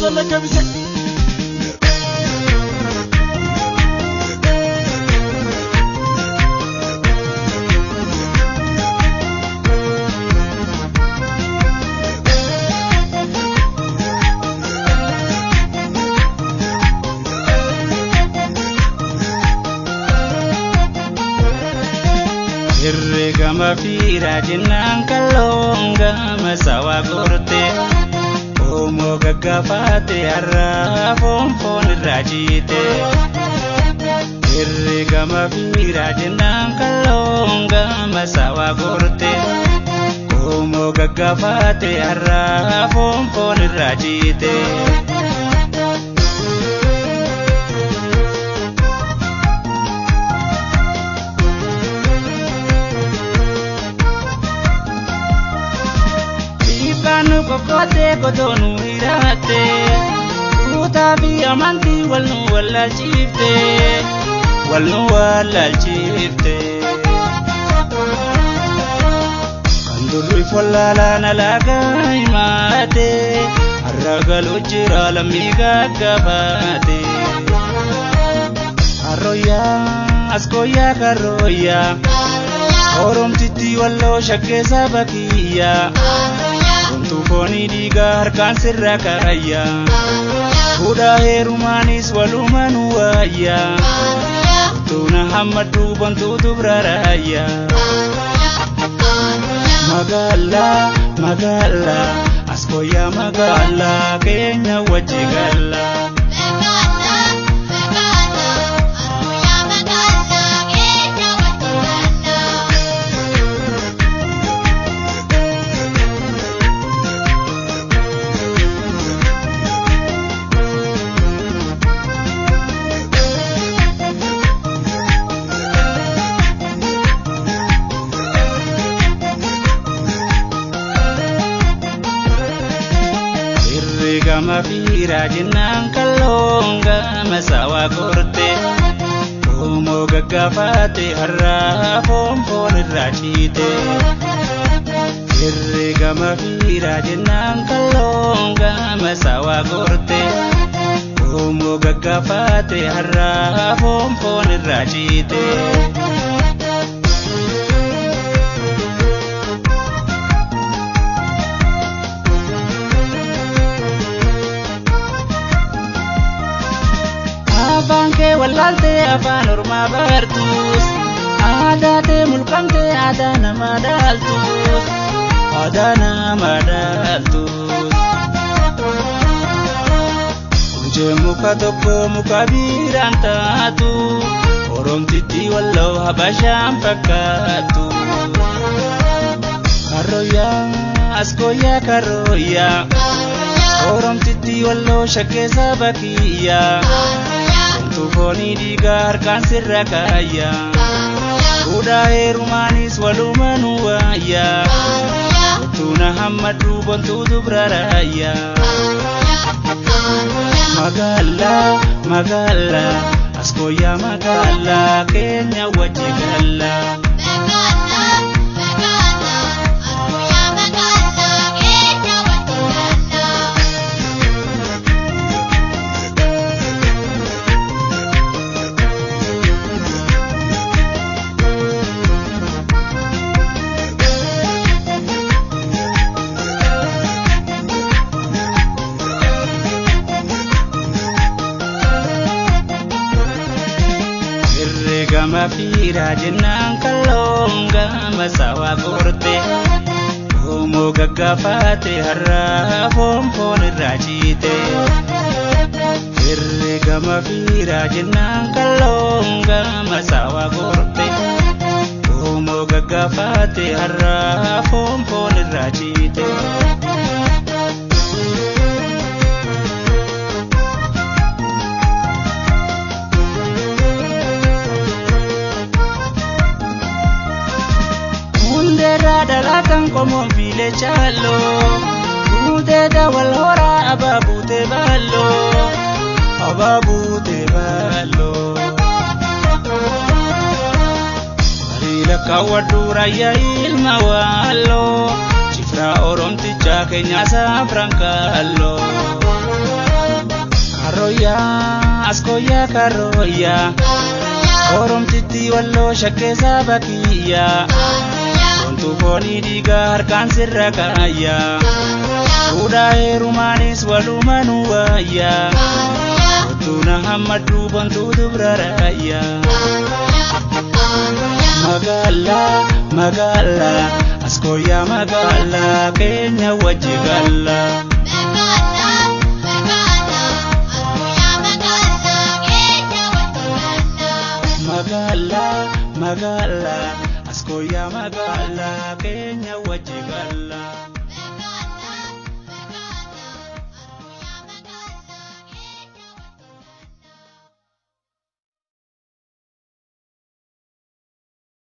Tolle Kemise. Herregama fiiraa jennaan kalloon gama sawaa gorte Oomoo gaggaafaate har'aa foon foon irraa jiite. Herregama fiiraa jennaan kalloon gama sawaa gorte Oomoo gaggaafaate har'aa foon foon irraa jiite. Dhiibbaan kokkootee kotoonu hiraate kutaa fi amantii wal nu wallaalchifte wal nu wallaalchifte. Kan durri wallaalaan alaagaa himaate har'a galuu jira lammii gaggabaate. Harrooyyaa askooyyaa karrooyyaa Oromtitti walloo shakkee saba kiyyaa. Homtuu foonii dhiigaa harkaan sirra kaayyaa. Fuudhaa heerumaanis walumaa nu waayyaa. Tuuna hammaduu bontuu dubra raayyaa. Magaalaa magaalaa askooyyaa magaalaa keenya wajji gallaa. Herregama fiiraa jennaan kalloon gama sawaa gorte Oomoo gaggaafaate har'aa foon foon irraa ciite. Herregama fiiraa jennaan kalloon gama sawaa gorte Oomoo gaggaafaate har'aa foon foon irraa ciite. Afaan kee wallaaltee afaan ormaa bartuus aadaa tee mulqamtee aadaa namaa dhaaltuus aadaa namaa dhaaltuus. Kunjee muka tokko muka biiraan taatu Oromtitti walloo habashaan fakkaattu. Karrooyyaa askooyyaa karrooyyaa Oromtitti walloo shakkee saba kiyyaa. Homtuu foonii dhiigaa harkaan sirra kaayyaa. Fuudhaa heerumaanis walumaa nu waayyaa. Tuuna hammaduu bontuu dubra raayyaa. Magaalaa magaalaa askooyyaa magaalaa keenya wajji gallaa. Herregama fiiraa jennaan kalloon gama sawaa gorte Oomoo gaggaafaate har'aa foon foon irraa ciite. Herregama fiiraa jennaan kalloon gama sawaa gorte Oomoo gaggaafaate har'aa foon foon irraa ciite. Hundeerraa dhalatan qomoon fiilee chaaloo Buutee wal horaa abaa buutee baalloo Abaa buutee baalloo. Barii lakkaawwadhu raayyaa ilma waalloo Cifraa Oromtichaa keenyaa saafran kaalloo. Karooyaa askooyaa karooyaa Oromtitti walloo shakkeessaa bakiyyaa Wantu foonii dhiigaa harkaan sirra kaayyaa Fuudhaa heerumaanis walumanuu waayyaa Ottuuna hammaduu bontuu dubra raayyaa. Magaalaa magaalaa askooyaa magaalaa keenya wajji gallaa. Magaalaa magaalaa askooyaa magaalaa keenya wajji gallaa.